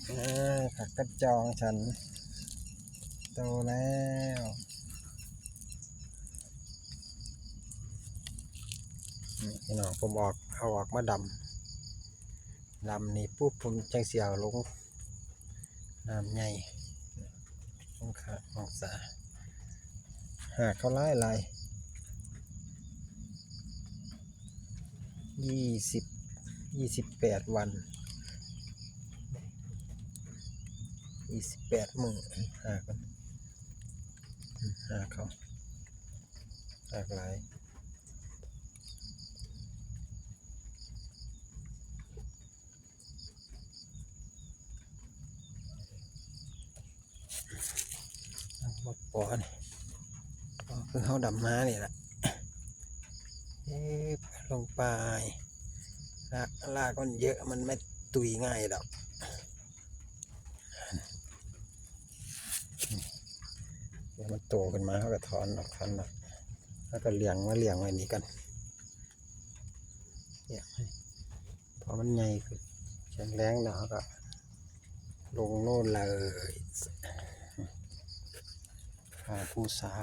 ອ່າ ຜັກກັດຈອງສັນໂຕແລ້ວ ນີ້ພີ່ນ້ອງ ຜົມອອກ ເອົາອອກມາດຳ ດຳນີ້ປຸບ ຜົມຈັ່ງຊິເອົາລົງ ນ້ຳໃຫຍ່ ລົງຂ້າງຫ້ອງສາ ຮາກເຂົາຫຼາຍໆ ຊາວ ຊາວແປດວັນ ຊາວແປດມື້ ຮາກມັນ ຮາກເຂົາ ຮາກຫຼາຍ. ໝົດບໍ່ນີ້ ກໍຄືເຮົາດຳມານີ້ລະ ເອີ ລົງໄປ ລາກ ລາກມັນເຍອະ ມັນບໍ່ຕຸຍງ່າຍດອກ ດຽວມັນໂຕຂຶ້ນມາ ເຮົາກໍຖອນອອກ ຖອນອອກ ແລ້ວກໍລຽງ ມາລຽງໄວ້ນີ້ກ່ອນ ລຽງໄວ້ ພໍມັນໃຫຍ່ຂຶ້ນ ແຂງແຮງແລ້ວ ເຮົາກໍລົງໂນ່ນເລີຍ ຄາປູຊາ